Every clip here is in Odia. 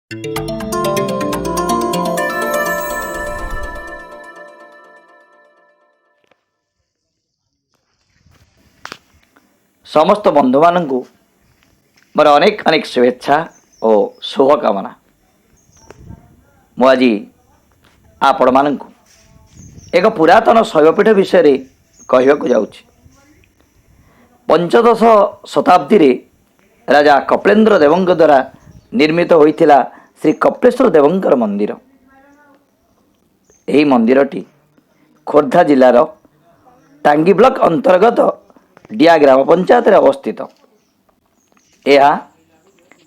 ସମସ୍ତ ବନ୍ଧୁମାନଙ୍କୁ ମୋର ଅନେକ ଅନେକ ଶୁଭେଚ୍ଛା ଓ ଶୁଭକାମନା। ମୁଁ ଆଜି ଆପଣମାନଙ୍କୁ ଏକ ପୁରାତନ ଶୈବପୀଠ ବିଷୟରେ କହିବାକୁ ଯାଉଛି। ପଞ୍ଚଦଶ ଶତାବ୍ଦୀରେ ରାଜା କପିଳେନ୍ଦ୍ର ଦେବଙ୍କ ଦ୍ୱାରା ନିର୍ମିତ ହୋଇଥିଲା ଶ୍ରୀ କପିଳେଶ୍ୱର ଦେବଙ୍କର ମନ୍ଦିର। ଏହି ମନ୍ଦିରଟି ଖୋର୍ଦ୍ଧା ଜିଲ୍ଲାର ଟାଙ୍ଗୀ ବ୍ଲକ ଅନ୍ତର୍ଗତ ଡିଆ ଗ୍ରାମ ପଞ୍ଚାୟତରେ ଅବସ୍ଥିତ। ଏହା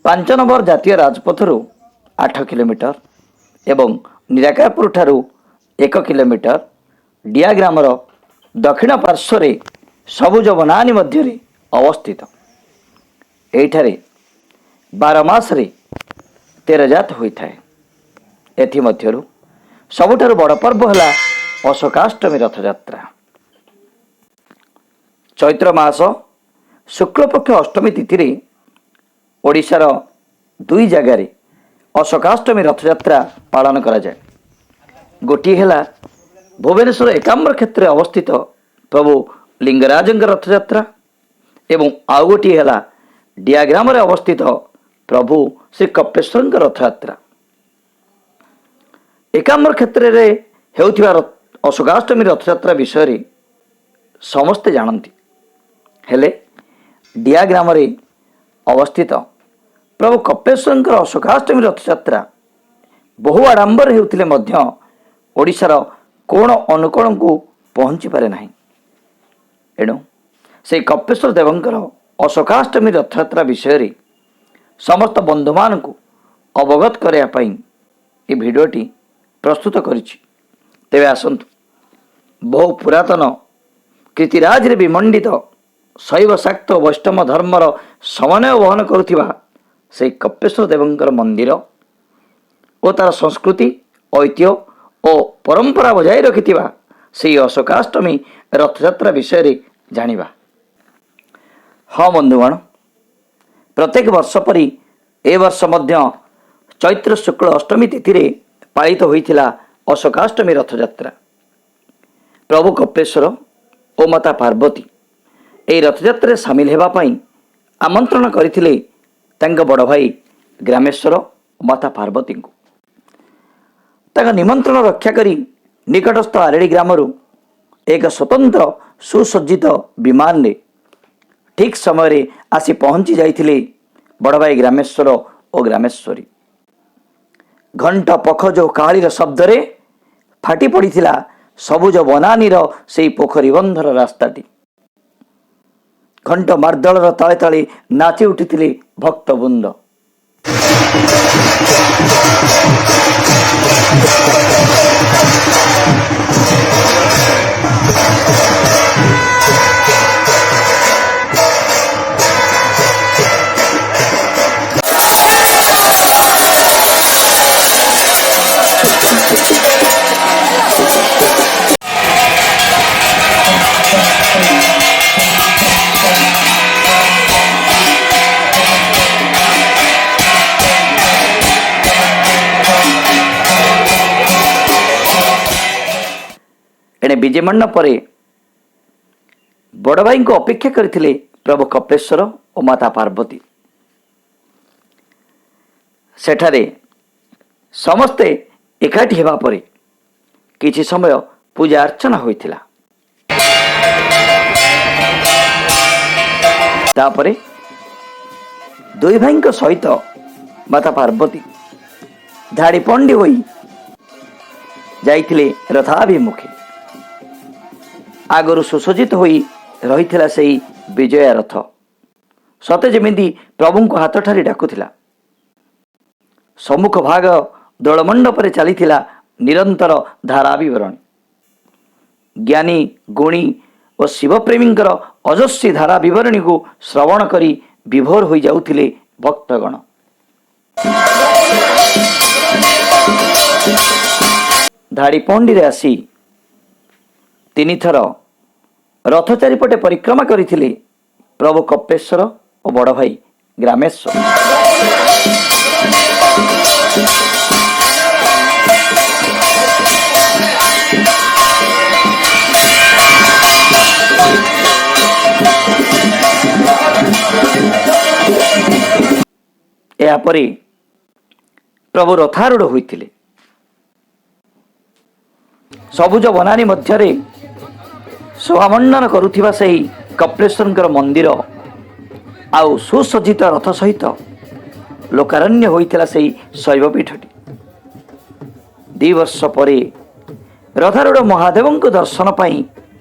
5 ନମ୍ବର ଜାତୀୟ ରାଜପଥରୁ 8 କିଲୋମିଟର ଏବଂ ନିରାକାରପୁର ଠାରୁ 1 କିଲୋମିଟର ଡିଆ ଗ୍ରାମର ଦକ୍ଷିଣ ପାର୍ଶ୍ୱରେ ସବୁଜ ବନାନୀ ମଧ୍ୟରେ ଅବସ୍ଥିତ। ଏହିଠାରେ 12 ମାସରେ 13 ଜାତ ହୋଇଥାଏ। ଏଥିମଧ୍ୟରୁ ସବୁଠାରୁ ବଡ଼ ପର୍ବ ହେଲା ଅଶୋକାଷ୍ଟମୀ ରଥଯାତ୍ରା। ଚୈତ୍ର ମାସ ଶୁକ୍ଳପକ୍ଷ ଅଷ୍ଟମୀ ତିଥିରେ ଓଡ଼ିଶାର ଦୁଇ ଜାଗାରେ ଅଶୋକାଷ୍ଟମୀ ରଥଯାତ୍ରା ପାଳନ କରାଯାଏ। ଗୋଟିଏ ହେଲା ଭୁବନେଶ୍ୱର ଏକାମ୍ର କ୍ଷେତ୍ରରେ ଅବସ୍ଥିତ ପ୍ରଭୁ ଲିଙ୍ଗରାଜଙ୍କ ରଥଯାତ୍ରା ଏବଂ ଆଉ ଗୋଟିଏ ହେଲା ଡିଆଗ୍ରାମରେ ଅବସ୍ଥିତ ପ୍ରଭୁ ଶ୍ରୀ କପିଳେଶ୍ୱରଙ୍କ ରଥଯାତ୍ରା। ଏକାମ୍ର କ୍ଷେତ୍ରରେ ହେଉଥିବା ଅଶୋକାଷ୍ଟମୀ ରଥଯାତ୍ରା ବିଷୟରେ ସମସ୍ତେ ଜାଣନ୍ତି, ହେଲେ ଡିଆଗ୍ରାମରେ ଅବସ୍ଥିତ ପ୍ରଭୁ କପିଳେଶ୍ୱରଙ୍କର ଅଶୋକାଷ୍ଟମୀ ରଥଯାତ୍ରା ବହୁ ଆଡ଼ମ୍ବର ହେଉଥିଲେ ମଧ୍ୟ ଓଡ଼ିଶାର କୋଣ ଅନୁକୋଣକୁ ପହଞ୍ଚିପାରେ ନାହିଁ। ଏଣୁ ସେଇ କପିଳେଶ୍ୱର ଦେବଙ୍କର ଅଶୋକାଷ୍ଟମୀ ରଥଯାତ୍ରା ବିଷୟରେ ସମସ୍ତ ବନ୍ଧୁମାନଙ୍କୁ ଅବଗତ କରିବା ପାଇଁ ଏ ଭିଡ଼ିଓଟି ପ୍ରସ୍ତୁତ କରିଛି। ତେବେ ଆସନ୍ତୁ, ବହୁ ପୁରାତନ କୀର୍ତ୍ତିରାଜରେ ବିମଣ୍ଡିତ ଶୈବ, ଶାକ୍ତ ଓ ବୈଷ୍ଣବ ଧର୍ମର ସମନ୍ୱୟ ବହନ କରୁଥିବା ସେଇ କପିଳେଶ୍ୱର ଦେବଙ୍କର ମନ୍ଦିର ଓ ତାର ସଂସ୍କୃତି, ଐତିହ୍ୟ ଓ ପରମ୍ପରା ବଜାୟ ରଖିଥିବା ସେଇ ଅଶୋକାଷ୍ଟମୀ ରଥଯାତ୍ରା ବିଷୟରେ ଜାଣିବା। ହଁ ବନ୍ଧୁଗଣ, ପ୍ରତ୍ୟେକ ବର୍ଷ ପରି ଏ ବର୍ଷ ମଧ୍ୟ ଚୈତ୍ର ଶୁକ୍ଳ ଅଷ୍ଟମୀ ତିଥିରେ ପାଳିତ ହୋଇଥିଲା ଅଶୋକାଷ୍ଟମୀ ରଥଯାତ୍ରା। ପ୍ରଭୁ କପିଳେଶ୍ୱର ଓ ମାତା ପାର୍ବତୀ ଏହି ରଥଯାତ୍ରାରେ ସାମିଲ ହେବା ପାଇଁ ଆମନ୍ତ୍ରଣ କରିଥିଲେ ତାଙ୍କ ବଡ଼ ଭାଇ ଗ୍ରାମେଶ୍ୱର ଓ ମାତା ପାର୍ବତୀଙ୍କୁ। ତାଙ୍କ ନିମନ୍ତ୍ରଣ ରକ୍ଷା କରି ନିକଟସ୍ଥ ଆରେଡ଼ି ଗ୍ରାମରୁ ଏକ ସ୍ୱତନ୍ତ୍ର ସୁସଜ୍ଜିତ ବିମାନରେ ଠିକ୍ ସମୟରେ ଆସି ପହଞ୍ଚି ଯାଇଥିଲେ ବଡ଼ ଭାଇ ଗ୍ରାମେଶ୍ୱର ଓ ଗ୍ରାମେଶ୍ୱରୀ। ଘଣ୍ଟ, ପଖଜ ଓ କାହାଳିର ଶବ୍ଦରେ ଫାଟି ପଡ଼ିଥିଲା ସବୁଜ ବନାନୀର ସେଇ ପୋଖରୀ ବନ୍ଧର ରାସ୍ତାଟି। ଘଣ୍ଟ ମାର୍ଦଳର ତାଳେ ତାଳେ ନାଚି ଉଠିଥିଲେ ଭକ୍ତବୃନ୍ଦ। ଏଣେ ବିଜେ ମଣ୍ଡପରେ ବଡ଼ ଭାଇଙ୍କୁ ଅପେକ୍ଷା କରିଥିଲେ ପ୍ରଭୁ କପିଳେଶ୍ୱର ଓ ମାତା ପାର୍ବତୀ। ସେଠାରେ ସମସ୍ତେ ଏକାଠି ହେବା ପରେ କିଛି ସମୟ ପୂଜା ଅର୍ଚ୍ଚନା ହୋଇଥିଲା। ତାପରେ ଦୁଇ ଭାଇଙ୍କ ସହିତ ମାତା ପାର୍ବତୀ ଧାଡ଼ି ପଣ୍ଡି ହୋଇ ଯାଇଥିଲେ ରଥାଭିମୁଖେ। ଆଗରୁ ସୁସଜ୍ଜିତ ହୋଇ ରହିଥିଲା ସେଇ ବିଜୟା ରଥ, ସତେ ଯେମିତି ପ୍ରଭୁଙ୍କୁ ହାତଠାରି ଡାକୁଥିଲା। ସମ୍ମୁଖ ଭାଗ ଦୋଳମଣ୍ଡପରେ ଚାଲିଥିଲା ନିରନ୍ତର ଧାରା ବିବରଣୀ। ଜ୍ଞାନୀ, ଗୁଣୀ ଓ ଶିବପ୍ରେମୀଙ୍କର ଅଜସ୍ୱୀ ଧାରା ବିବରଣୀକୁ ଶ୍ରବଣ କରି ବିଭୋର ହୋଇଯାଉଥିଲେ ଭକ୍ତଗଣ। ଧାଡ଼ି ପହଣ୍ଡିରେ ଆସି ତିନିଥର ରଥ ଚାରିପଟେ ପରିକ୍ରମା କରିଥିଲେ ପ୍ରଭୁ କପିଳେଶ୍ୱର ଓ ବଡ଼ ଭାଇ ଗ୍ରାମେଶ୍ୱର। ଏହାପରେ ପ୍ରଭୁ ରଥାରୂଢ଼ ହୋଇଥିଲେ। ସବୁଜ ବନାନୀ ମଧ୍ୟରେ ଶୋଭାମଣ୍ଡନ କରୁଥିବା ସେହି କପିଳେଶ୍ୱରଙ୍କର ମନ୍ଦିର ଆଉ ସୁସଜ୍ଜିତ ରଥ ସହିତ ଲୋକାରଣ୍ୟ ହୋଇଥିଲା ସେହି ଶୈବପୀଠଟି। 2 ବର୍ଷ ପରେ ରଥାରୂଢ଼ ମହାଦେବଙ୍କ ଦର୍ଶନ ପାଇଁ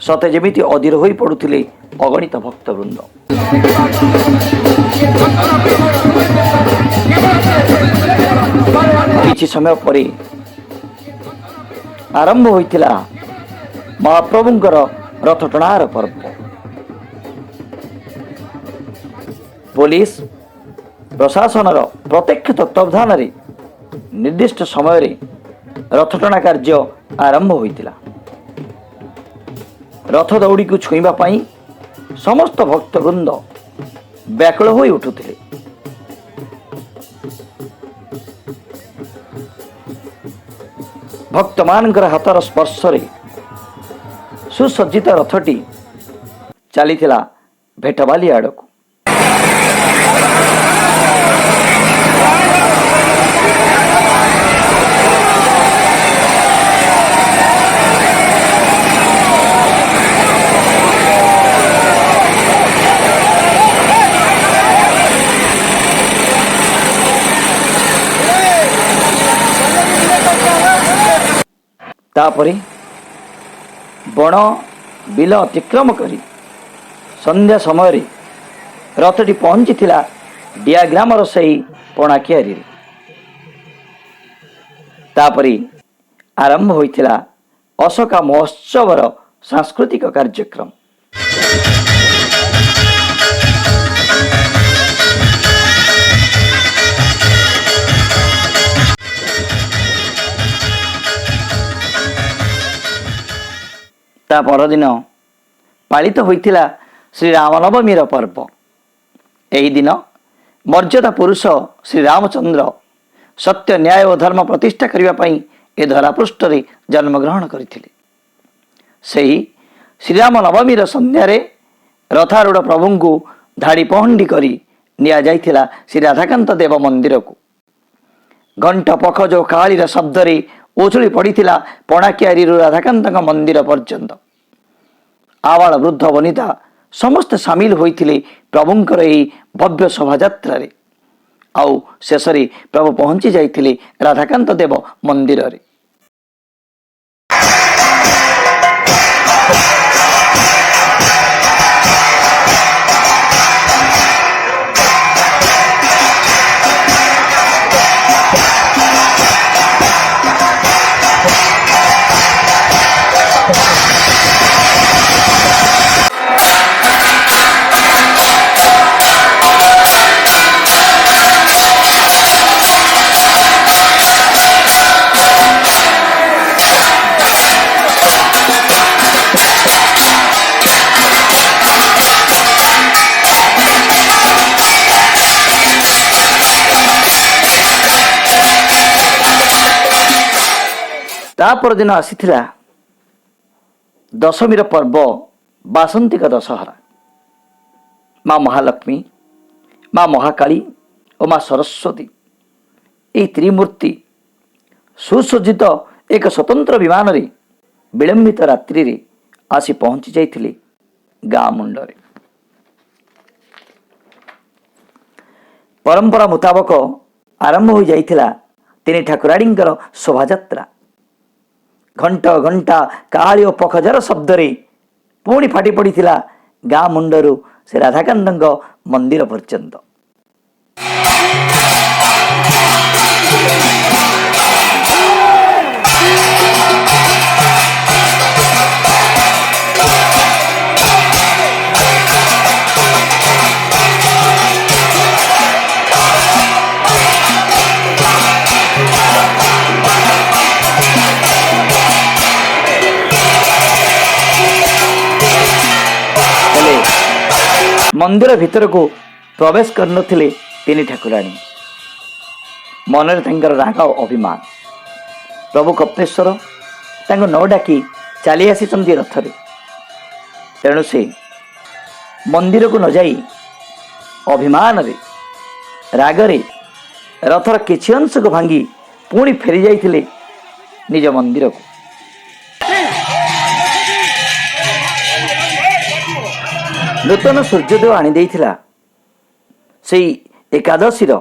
ସତେ ଯେମିତି ଅଧୀର ହୋଇ ପଡ଼ୁଥିଲେ ଅଗଣିତ ଭକ୍ତବୃନ୍ଦ। କିଛି ସମୟ ପରେ ଆରମ୍ଭ ହୋଇଥିଲା ମହାପ୍ରଭୁଙ୍କର ରଥଟଣାର ପର୍ବ। ପୋଲିସ ପ୍ରଶାସନର ପ୍ରତ୍ୟକ୍ଷ ତତ୍ତ୍ୱାବଧାନରେ ନିର୍ଦ୍ଦିଷ୍ଟ ସମୟରେ ରଥଟଣା କାର୍ଯ୍ୟ ଆରମ୍ଭ ହୋଇଥିଲା। ରଥ ଦଉଡ଼ିକୁ ଛୁଇଁବା ପାଇଁ ସମସ୍ତ ଭକ୍ତବୃନ୍ଦ ବ୍ୟାକୁଳ ହୋଇ ଉଠୁଥିଲେ। ଭକ୍ତମାନଙ୍କର ହାତର ସ୍ପର୍ଶରେ ସୁସଜ୍ଜିତ ରଥଟି ଚାଲିଥିଲା ଭେଟବାଲି ଆଡ଼କୁ। ତାପରେ ବଣ ବିଲ ଅତିକ୍ରମ କରି ସନ୍ଧ୍ୟା ସମୟରେ ରଥଟି ପହଞ୍ଚିଥିଲା ଡିଆଗ୍ରାମର ସେହି ପଣାକିଆରିରେ। ତାପରେ ଆରମ୍ଭ ହୋଇଥିଲା ଅଶୋକା ମହୋତ୍ସବର ସାଂସ୍କୃତିକ କାର୍ଯ୍ୟକ୍ରମ। ତା ପରଦିନ ପାଳିତ ହୋଇଥିଲା ଶ୍ରୀରାମନବମୀର ପର୍ବ। ଏହି ଦିନ ମର୍ଯ୍ୟାଦା ପୁରୁଷ ଶ୍ରୀରାମଚନ୍ଦ୍ର ସତ୍ୟ, ନ୍ୟାୟ ଓ ଧର୍ମ ପ୍ରତିଷ୍ଠା କରିବା ପାଇଁ ଏ ଧରାପୃଷ୍ଠରେ ଜନ୍ମଗ୍ରହଣ କରିଥିଲେ। ସେହି ଶ୍ରୀରାମ ନବମୀର ସନ୍ଧ୍ୟାରେ ରଥାରୂଢ଼ ପ୍ରଭୁଙ୍କୁ ଧାଡ଼ି ପହଣ୍ଡି କରି ନିଆଯାଇଥିଲା ଶ୍ରୀ ରାଧାକାନ୍ତ ଦେବ ମନ୍ଦିରକୁ। ଘଣ୍ଟ, ପଖଜ ଓ କାହାଳିର ଶବ୍ଦରେ ଉଛୁଳି ପଡ଼ିଥିଲା ପଣାକିଆରିରୁ ରାଧାକାନ୍ତଙ୍କ ମନ୍ଦିର ପର୍ଯ୍ୟନ୍ତ। ଆବାଳ ବୃଦ୍ଧ ବନିତା ସମସ୍ତେ ସାମିଲ ହୋଇଥିଲେ ପ୍ରଭୁଙ୍କର ଏହି ଭବ୍ୟ ଶୋଭାଯାତ୍ରାରେ। ଆଉ ଶେଷରେ ପ୍ରଭୁ ପହଞ୍ଚି ଯାଇଥିଲେ ରାଧାକାନ୍ତ ଦେବ ମନ୍ଦିରରେ। ତା ପରଦିନ ଆସିଥିଲା ଦଶମୀର ପର୍ବ ବାସନ୍ତିକ ଦଶହରା। ମା ମହାଲକ୍ଷ୍ମୀ, ମା ମହାକାଳୀ ଓ ମା ସରସ୍ୱତୀ ଏହି ତ୍ରିମୂର୍ତ୍ତି ସୁସଜ୍ଜିତ ଏକ ସ୍ୱତନ୍ତ୍ର ବିମାନରେ ବିଳମ୍ବିତ ରାତ୍ରିରେ ଆସି ପହଞ୍ଚି ଯାଇଥିଲେ ଗାଁ ମୁଣ୍ଡରେ। ପରମ୍ପରା ମୁତାବକ ଆରମ୍ଭ ହୋଇଯାଇଥିଲା ତିନି ଠାକୁରାଣୀଙ୍କର ଶୋଭାଯାତ୍ରା। ଘଣ୍ଟ ଘଣ୍ଟା କାହାଳି ଓ ପଖଜାର ଶବ୍ଦରେ ପୁଣି ଫାଟି ପଡ଼ିଥିଲା ଗାଁ ମୁଣ୍ଡରୁ ସେ ରାଧାକାନ୍ତଙ୍କ ମନ୍ଦିର ପର୍ଯ୍ୟନ୍ତ। ହେଲେ ମନ୍ଦିର ଭିତରକୁ ପ୍ରବେଶ କରିନଥିଲେ ତିନି ଠାକୁରାଣୀ। ମନରେ ତାଙ୍କର ରାଗ ଓ ଅଭିମାନ। ପ୍ରଭୁ କପିଳେଶ୍ୱର ତାଙ୍କୁ ନ ଡାକି ଚାଲି ଆସିଛନ୍ତି ରଥରେ। ତେଣୁ ସେ ମନ୍ଦିରକୁ ନ ଯାଇ ଅଭିମାନରେ, ରାଗରେ ରଥର କିଛି ଅଂଶକୁ ଭାଙ୍ଗି ପୁଣି ଫେରି ଯାଇଥିଲେ ନିଜ ମନ୍ଦିରକୁ। ନୂତନ ସୂର୍ଯ୍ୟୋଦୟ ଆଣିଦେଇଥିଲା ସେଇ ଏକାଦଶୀର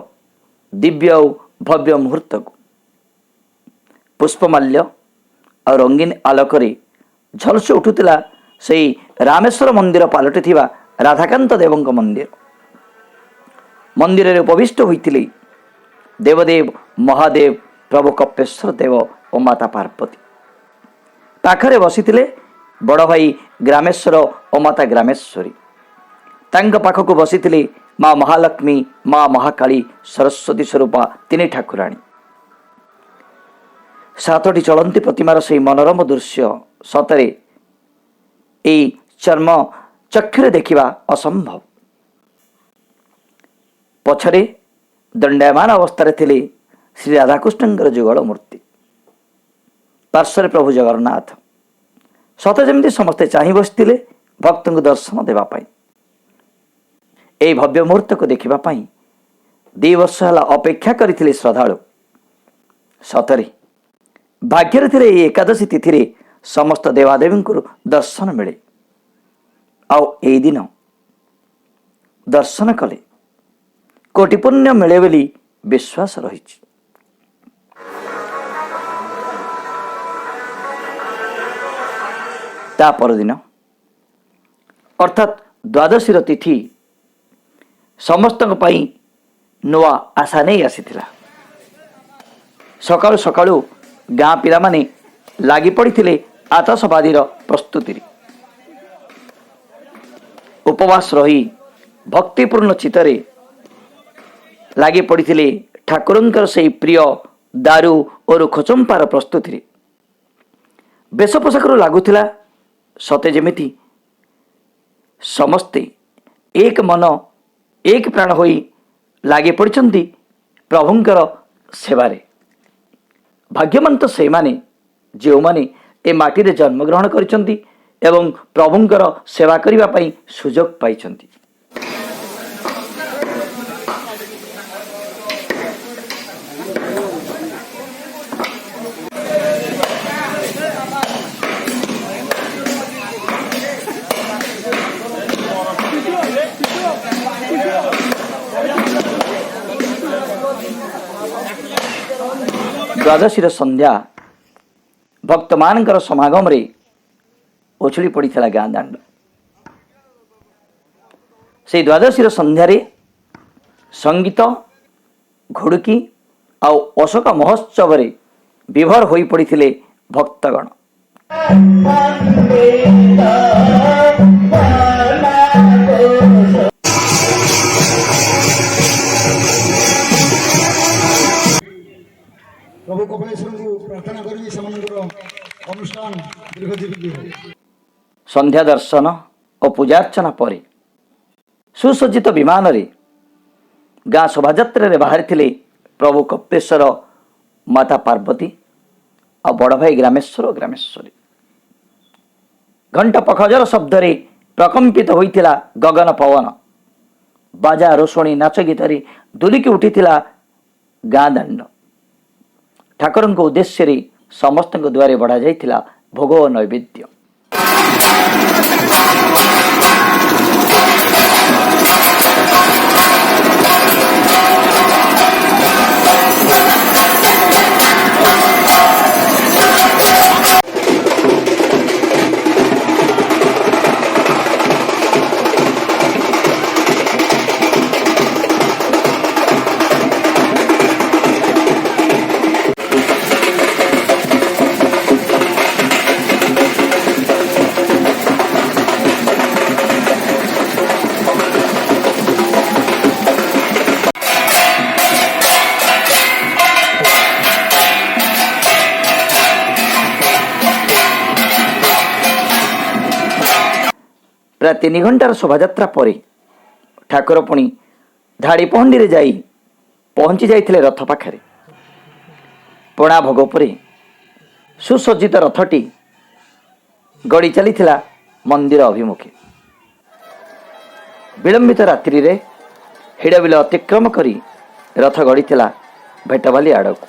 ଦିବ୍ୟ ଆଉ ଭବ୍ୟ ମୁହୂର୍ତ୍ତକୁ। ପୁଷ୍ପମାଲ୍ୟ ଆଉ ରଙ୍ଗୀନ ଆଲୋକରେ ଝଲସି ଉଠୁଥିଲା ସେଇ ରାମେଶ୍ୱର ମନ୍ଦିର ପାଲଟିଥିବା ରାଧାକାନ୍ତ ଦେବଙ୍କ ମନ୍ଦିର। ମନ୍ଦିରରେ ଉପବିଷ୍ଟ ହୋଇଥିଲେ ଦେବଦେବ ମହାଦେବ ପ୍ରଭୁ କପେଶ୍ୱର ଦେବ ଓ ମାତା ପାର୍ବତୀ। ପାଖରେ ବସିଥିଲେ ବଡ଼ ଭାଇ ଗ୍ରାମେଶ୍ୱର ଓ ମାତା ଗ୍ରାମେଶ୍ୱରୀ। ତାଙ୍କ ପାଖକୁ ବସିଥିଲେ ମା ମହାଲକ୍ଷ୍ମୀ, ମା ମହାକାଳୀ, ସରସ୍ୱତୀ ସ୍ୱରୂପା ତିନି ଠାକୁରାଣୀ। ସାତଟି ଚଳନ୍ତି ପ୍ରତିମାର ସେଇ ମନୋରମ ଦୃଶ୍ୟ ସତରେ ଏଇ ଚର୍ମ ଚକ୍ଷୁରେ ଦେଖିବା ଅସମ୍ଭବ। ପଛରେ ଦଣ୍ଡାୟମାନ ଅବସ୍ଥାରେ ଥିଲେ ଶ୍ରୀ ରାଧାକୃଷ୍ଣଙ୍କର ଯୁଗଳ ମୂର୍ତ୍ତି, ପାର୍ଶ୍ୱରେ ପ୍ରଭୁ ଜଗନ୍ନାଥ। ସତେ ଯେମିତି ସମସ୍ତେ ଚାହିଁ ବସିଥିଲେ ଭକ୍ତଙ୍କୁ ଦର୍ଶନ ଦେବା ପାଇଁ। ଏହି ଭବ୍ୟ ମୁହୂର୍ତ୍ତକୁ ଦେଖିବା ପାଇଁ 2 ବର୍ଷ ହେଲା ଅପେକ୍ଷା କରିଥିଲେ ଶ୍ରଦ୍ଧାଳୁ। ସତରେ ଭାଗ୍ୟରେ ଥିଲେ ଏହି ଏକାଦଶୀ ତିଥିରେ ସମସ୍ତ ଦେବାଦେବୀଙ୍କୁ ଦର୍ଶନ ମିଳେ। ଆଉ ଏଇ ଦିନ ଦର୍ଶନ କଲେ କୋଟି ପୁଣ୍ୟ ମିଳେ ବୋଲି ବିଶ୍ୱାସ ରହିଛି। ତା ପରଦିନ ଅର୍ଥାତ୍ ଦ୍ୱାଦଶୀର ତିଥି ସମସ୍ତଙ୍କ ପାଇଁ ନୂଆ ଆଶା ନେଇ ଆସିଥିଲା। ସକାଳୁ ସକାଳୁ ଗାଁ ପିଲାମାନେ ଲାଗି ପଡ଼ିଥିଲେ ଆତସବାଜିର ପ୍ରସ୍ତୁତିରେ। ଉପବାସ ରହି ଭକ୍ତିପୂର୍ଣ୍ଣ ଚିତ୍ତରେ ଲାଗି ପଡ଼ିଥିଲେ ଠାକୁରଙ୍କର ସେଇ ପ୍ରିୟ ଦାରୁ ଓ ରୁଖଚମ୍ପାର ପ୍ରସ୍ତୁତିରେ। ବେଶ ପୋଷାକରୁ ଲାଗୁଥିଲା ସତେ ଯେମିତି ସମସ୍ତେ ଏକ ମନ ଏକ ପ୍ରାଣ ହୋଇ ଲାଗି ପଡ଼ିଛନ୍ତି ପ୍ରଭୁଙ୍କର ସେବାରେ। ଭାଗ୍ୟବାନ ତ ସେଇମାନେ ଯେଉଁମାନେ ଏ ମାଟିରେ ଜନ୍ମଗ୍ରହଣ କରିଛନ୍ତି ଏବଂ ପ୍ରଭୁଙ୍କର ସେବା କରିବା ପାଇଁ ସୁଯୋଗ ପାଇଛନ୍ତି। ଦ୍ୱାଦଶୀର ସନ୍ଧ୍ୟା ଭକ୍ତମାନଙ୍କର ସମାଗମରେ ଉଛୁଳି ପଡ଼ିଥିଲା ଗାଁ ଦାଣ୍ଡ। ସେଇ ଦ୍ୱାଦଶୀର ସନ୍ଧ୍ୟାରେ ସଙ୍ଗୀତ, ଘୁଡ଼ୁକି ଆଉ ଅଶୋକ ମହୋତ୍ସବରେ ବିଭୋର ହୋଇପଡ଼ିଥିଲେ ଭକ୍ତଗଣ। ପ୍ରଭୁ କପିଳେଶ୍ୱରଙ୍କୁ ପ୍ରାର୍ଥନା କରିବି ସେମାନଙ୍କର ଅନୁଷ୍ଠାନ ଦୀର୍ଘଜୀବୀ ହେଉ। ସନ୍ଧ୍ୟା ଦର୍ଶନ ଓ ପୂଜାର୍ଚ୍ଚନା ପରେ ସୁସଜ୍ଜିତ ବିମାନରେ ଗାଁ ଶୋଭାଯାତ୍ରାରେ ବାହାରିଥିଲେ ପ୍ରଭୁ କପିଳେଶ୍ୱର, ମାତା ପାର୍ବତୀ ଆଉ ବଡ଼ ଭାଇ ଗ୍ରାମେଶ୍ୱର ଓ ଗ୍ରାମେଶ୍ୱରୀ। ଘଣ୍ଟ ପଖଜର ଶବ୍ଦରେ ପ୍ରକମ୍ପିତ ହୋଇଥିଲା ଗଗନ ପବନ। ବାଜା ରୋଷଣୀ ନାଚ ଗୀତରେ ଦୁଲିକି ଉଠିଥିଲା ଗାଁ ଦାଣ୍ଡ। ଠାକୁରଙ୍କ ଉଦ୍ଦେଶ୍ୟରେ ସମସ୍ତଙ୍କ ଦୁଆରେ ବଢ଼ାଯାଇଥିଲା ଭୋଗ ଓ ନୈବେଦ୍ୟ। ପ୍ରାୟ 3 ଘଣ୍ଟାର ଶୋଭାଯାତ୍ରା ପରେ ଠାକୁର ପୁଣି ଧାଡ଼ି ପହଣ୍ଡିରେ ଯାଇ ପହଞ୍ଚି ଯାଇଥିଲେ ରଥ ପାଖରେ। ପଣା ଭୋଗ ପରେ ସୁସଜ୍ଜିତ ରଥଟି ଗଡ଼ି ଚାଲିଥିଲା ମନ୍ଦିର ଅଭିମୁଖେ। ବିଳମ୍ବିତ ରାତ୍ରିରେ ହିଡ଼ବିଲ ଅତିକ୍ରମ କରି ରଥ ଗଡ଼ିଥିଲା ଭେଟବାଲି ଆଡ଼କୁ।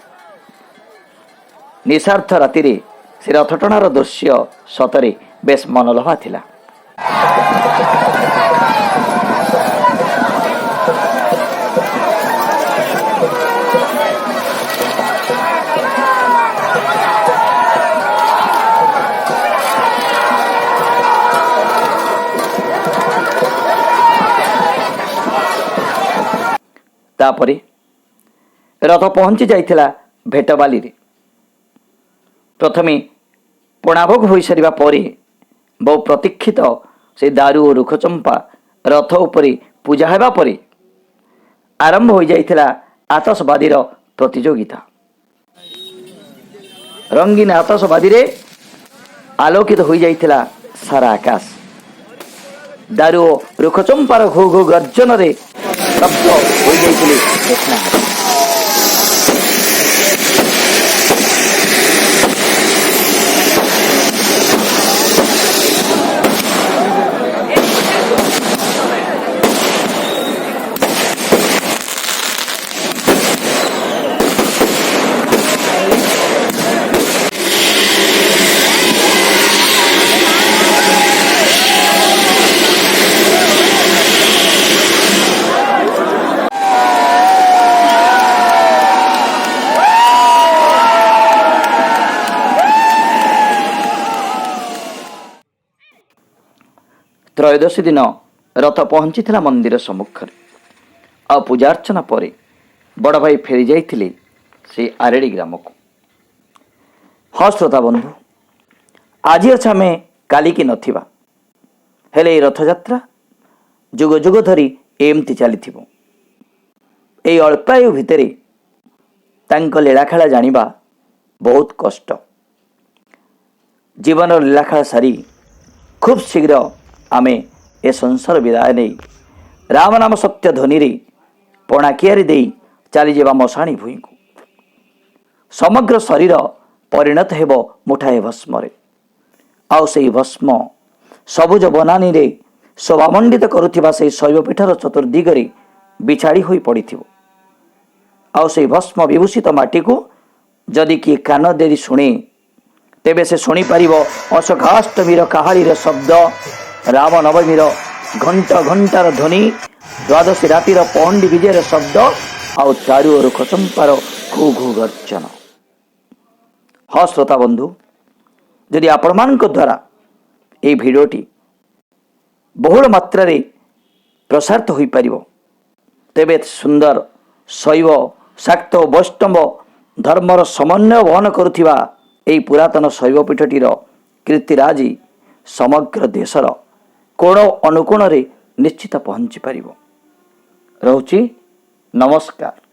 ନିଶାର୍ଦ୍ଧ ରାତିରେ ସେ ରଥଟଣାର ଦୃଶ୍ୟ ସତରେ ବେଶ ମନଲୋଭା ଥିଲା। ତାପରେ ରଥ ପହଞ୍ଚି ଯାଇଥିଲା ଭେଟବାଲିରେ। ପ୍ରଥମେ ପଣାଭୋଗ ହୋଇସାରିବା ପରେ ବହୁ ପ୍ରତୀକ୍ଷିତ ସେ ଦାରୁ ଓ ରୁଖଚମ୍ପା ରଥ ଉପରେ ପୂଜା ହେବା ପରେ ଆରମ୍ଭ ହୋଇଯାଇଥିଲା ଆତସବାଜିର ପ୍ରତିଯୋଗିତା। ରଙ୍ଗୀନ ଆତସବାଜିରେ ଆଲୋକିତ ହୋଇଯାଇଥିଲା ସାରା ଆକାଶ। ଦାରୁ ଓ ରୁଖଚମ୍ପାର ଘୋ ଘୋ ଗର୍ଜନରେ ସ୍ତବ୍ଧ ହୋଇଯାଇଥିଲେ ଦେଖଣାହାରି। ତ୍ରୟୋଦଶୀ ଦିନ ରଥ ପହଞ୍ଚିଥିଲା ମନ୍ଦିର ସମ୍ମୁଖରେ। ଆଉ ପୂଜାର୍ଚ୍ଚନା ପରେ ବଡ଼ ଭାଇ ଫେରି ଯାଇଥିଲେ ସେ ଆରେଡ଼ି ଗ୍ରାମକୁ। ହଁ ଶ୍ରୋତା ବନ୍ଧୁ, ଆଜି ଅଛେ ଆମେ, କାଲିକି ନଥିବା। ହେଲେ ଏଇ ରଥଯାତ୍ରା ଯୁଗ ଯୁଗ ଧରି ଏମିତି ଚାଲିଥିବ। ଏଇ ଅଳ୍ପାୟୁ ଭିତରେ ତାଙ୍କ ଲୀଳାଖେଳା ଜାଣିବା ବହୁତ କଷ୍ଟ। ଜୀବନର ଲୀଳାଖେଳା ସାରି ଖୁବ୍ ଶୀଘ୍ର ଆମେ ଏ ସଂସାର ବିଦାୟ ନେଇ ରାମ ନାମ ସତ୍ୟ ଧ୍ୱନିରେ ପଣାକିଆରି ଦେଇ ଚାଲିଯିବା ମଶାଣି ଭୂଇଁକୁ। ସମଗ୍ର ଶରୀର ପରିଣତ ହେବ ମୁଠାଏ ଭସ୍ମରେ। ଆଉ ସେଇ ଭସ୍ମ ସବୁଜ ବନାନୀରେ ଶୋଭାମଣ୍ଡିତ କରୁଥିବା ସେଇ ଶୈବପୀଠର ଚତୁର୍ଦିଗରେ ବିଛାଡ଼ି ହୋଇ ପଡ଼ିଥିବ। ଆଉ ସେଇ ଭସ୍ମ ବିଭୂଷିତ ମାଟିକୁ ଯଦି କିଏ କାନ ଦେଇ ଶୁଣେ, ତେବେ ସେ ଶୁଣିପାରିବ ଅଶୋକାଷ୍ଟମୀର କାହାଳିର ଶବ୍ଦ, ରାମନବମୀର ଘଣ୍ଟ ଘଣ୍ଟାର ଧ୍ୱନି, ଦ୍ୱାଦଶୀ ରାତିର ପହଣ୍ଡି ବିଜୟର ଶବ୍ଦ ଆଉ ଚାରୁ ଓ ରୁଖଚମ୍ପାର ଘୁ ଘୁ ଗର୍ଜନ। ହଁ ଶ୍ରୋତା ବନ୍ଧୁ, ଯଦି ଆପଣମାନଙ୍କ ଦ୍ୱାରା ଏହି ଭିଡ଼ିଓଟି ବହୁଳ ମାତ୍ରାରେ ପ୍ରସାରିତ ହୋଇପାରିବ, ତେବେ ସୁନ୍ଦର ଶୈବ, ଶାକ୍ତ ଓ ବୈଷ୍ଣବ ଧର୍ମର ସମନ୍ୱୟ ବହନ କରୁଥିବା ଏହି ପୁରାତନ ଶୈବପୀଠଟିର କୀର୍ତ୍ତିରାଜି ସମଗ୍ର ଦେଶର କୋଣ ଅନୁକୋଣରେ ନିଶ୍ଚିତ ପହଞ୍ଚି ପାରିବ। ରହୁଛି, ନମସ୍କାର।